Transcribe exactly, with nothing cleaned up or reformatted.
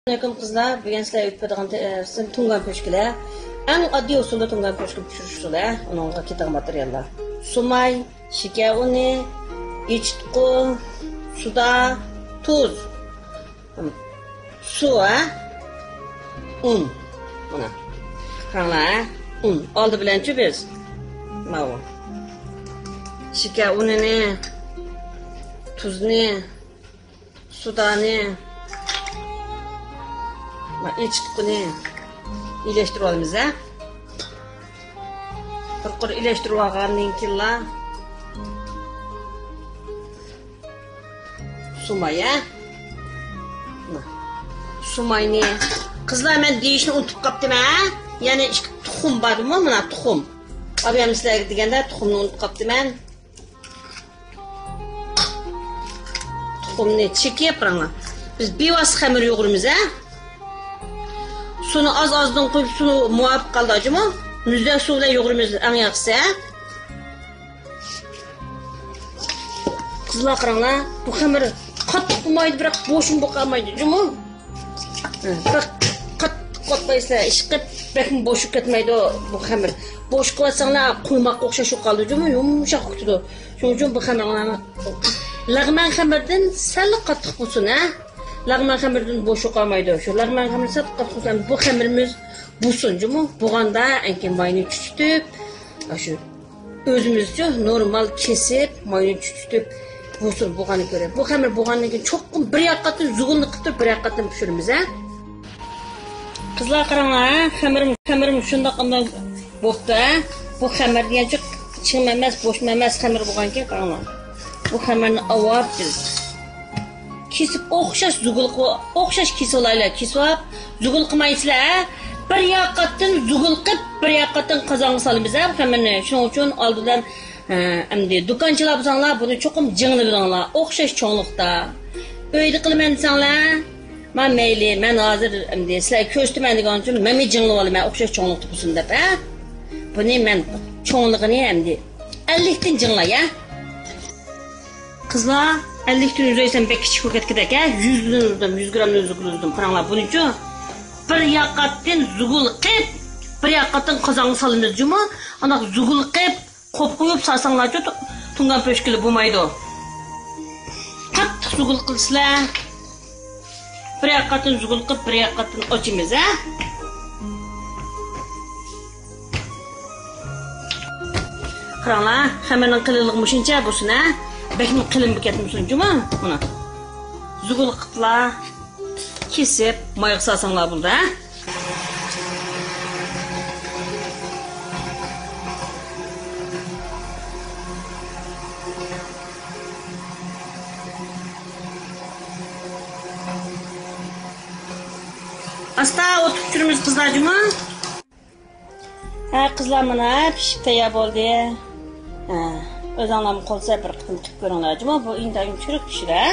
ئەسسالامۇئەلەيكۇم قىزلار، بۈگۈن سىلەرگە ئۆتۈپ بېرىدىغان تە-، ئە، تۇڭگان پۆشكىلى. ئەڭ ئاددىي ئۇسۇلدا تۇڭگان پۆشكىلى پىشۇرۇش ئۇسۇلى. ئۇنىڭغا كېتىدىغان ماتېرىياللار: سۇماي، شېكەر ئۇنى، ئېچىتقۇ، سۇدا، تۇز. سۇ، ھە؟ ئۇن. مانا. قاراڭلار، ھە؟ ئۇن. ئالدى بىلەنچۇ بىز ماۋۇ شېكەر ئۇنىنى، تۇزنى، سۇدانى، ۋە ئېچىتقۇنى ئىلەشتۈرۈۋالىمىز، ھە. بىر قۇر ئىلەشتۈرۈۋالغاندىن كېيىنلا سۇماي، ھە. سۇماينى، قىزلار، مەن دېيىشنى ئۇنتۇپ قاپتىمەن، ھە. يەنە ئىككى تۇخۇم باردىمۇ، مانا تۇخۇم. ئابىيام سىلەرگە دېگەندە تۇخۇمنى ئۇنتۇپ قاپتىمەن. تۇخۇمنى چېكىپ، قاراڭلار. بىز بىۋاسىتە خەمىر يۇغۇرىمىز، ھە؟ سۇنى ئاز-ئازدىن قۇيۇپ، سۇ مۇۋاپىق ھالدا جۇمۇ. مۇزدەك سۇ بىلەن يۇغۇرىمىز ئەڭ ياخشىسى، ھە؟ قىزلار، قاراڭلار. بۇ خەمىر قاتتىق بولمايدۇ، بىراق بوشمۇ بولۇپ قالمايدۇ جۇمۇ. بەك قاتتىق قاتمايسىلەر، ئىشقىلىپ بەكمۇ بوشىپ كەتمەيدۇ بۇ خەمىر. بوش قىلىۋەتسەڭلار قۇيماققا ئوخشاش بولۇپ قالىدۇ جۇمۇ، يۇمشاق بولۇپ كېتىدۇ. شۇنىڭ ئۈچۈن بۇ خەمىرلەرنى لەغمەن خەمىرىدىن سەل قاتتىق بولسۇن، ھە. لەغمەن خەمىرىدىن بوشىپ قالمايدۇ. شۇ لەغمەن خەمىرى سەل قاتتىق بولسۇن، بۇ خەمىرىمىز بوشىسۇن جۇمۇ. بولغاندا ئەنكىن ماينى چۈچۈتۈپ، ئاشۇ ئۆزىمىزچە نورمال كېسىپ، ماينى چۈچۈتۈپ، بوسۇر بولغاننى كۆرە. بۇ خەمىر بولغاندىن كېيىن چوقۇم بىر ياققىتىن زۇگۇلنى قىلىپ تۇرۇپ، بىر ياققىتىن پىشۇرىمىز، ھە. قىزلار، قاراڭلار، ھە؟ خەمىرىم، خەمىرىم شۇنداق ئانداق بوپتۇ، ھە. بۇ خەمىر دېگەنچە چىڭمۇ ئەمەس، بوشمۇ ئەمەس خەمىر بولغانكەن، قاراڭلار. بۇ خەمىرنى ئاۋاپ بىز كېسىپ، ئوخشاش زۇگۇلقا، ئوخشاش كېسىۋالايلى. كېسىۋاپ، زۇگۇل قىلمايسىلەر، ھە؟ بىر ياققىتىن زۇگۇل قىلىپ، بىر ياققىتىن قازانغا سالىمىز، ھە، بۇ خەمىرنى. شۇنىڭ ئۈچۈن ئالدىدىن، ھە، ئەمدى دۇكانچىلار بولساڭلار، بۇنى چوقۇم جىڭلىۋېلىڭلار، ئوخشاش چوڭلۇقتا. ئۆيدە قىلىمەن دېسەڭلار، ما مەيلى، مەن ھازىر ئەمدى سىلەرگە كۆرسىتىمەن دېگەن ئۈچۈن، مەنمۇ جىڭلىۋالىمەن، ئوخشاش چوڭلۇقتا بولسۇن دەپ، ھە؟ بۇنى مەن چوڭلۇقىنى ئەمدى ئەللىكتىن جىڭلاي، ھە؟ قىزلار، ئەللىكتىن ئۈزەيسەن بەك كىچىك بولۇپ كەتكۈدەك، ھە؟ يۈزدىن ئۈزدۈم، يۈز گرامدىن ئۈزگىلى ئۈزدۈم. قاراڭلار، بۇنىچۇ بىر ياققىتىن زۇگۇل قىپ، بىر ياققىتىن قازانغا سالىمىز جۇمۇ. ئانداق زۇگۇل قىپ، قوپ قويۇپ سالساڭلارچۇ، تۇ-، تۇڭگان پۆشكىلى بولمايدۇ. قاتتىق زۇگۇل قىلسىلەر. بىر ياققىتىن زۇگۇل قىپ، بىر ياققىتىن ئاچىمىز، ھە؟ قاراڭلار، خەمىرنىڭ قېلىنلىقى مۇشۇنچە بولسۇن، ھە؟ بەكمۇ قېلىن بولۇپ كەتمىسۇن جۇمۇ. مانا. زۇگۇل قىپلا كېسىپ، مايغا سالساڭلار بولدى، ھە؟ ئاستا ئوتقا چۈشۈرىمىز قىزلار جۇمۇ. ھە قىزلار، مانا پىشىپ تەييار بولدى. ھە، ئۆزۈڭلارمۇ قولسە بىر قېتىم قىلىپ كۆرۈڭلار جۇمۇ. بۇ ئىنتايىن چۈرۈك پىشىدۇ، ھە.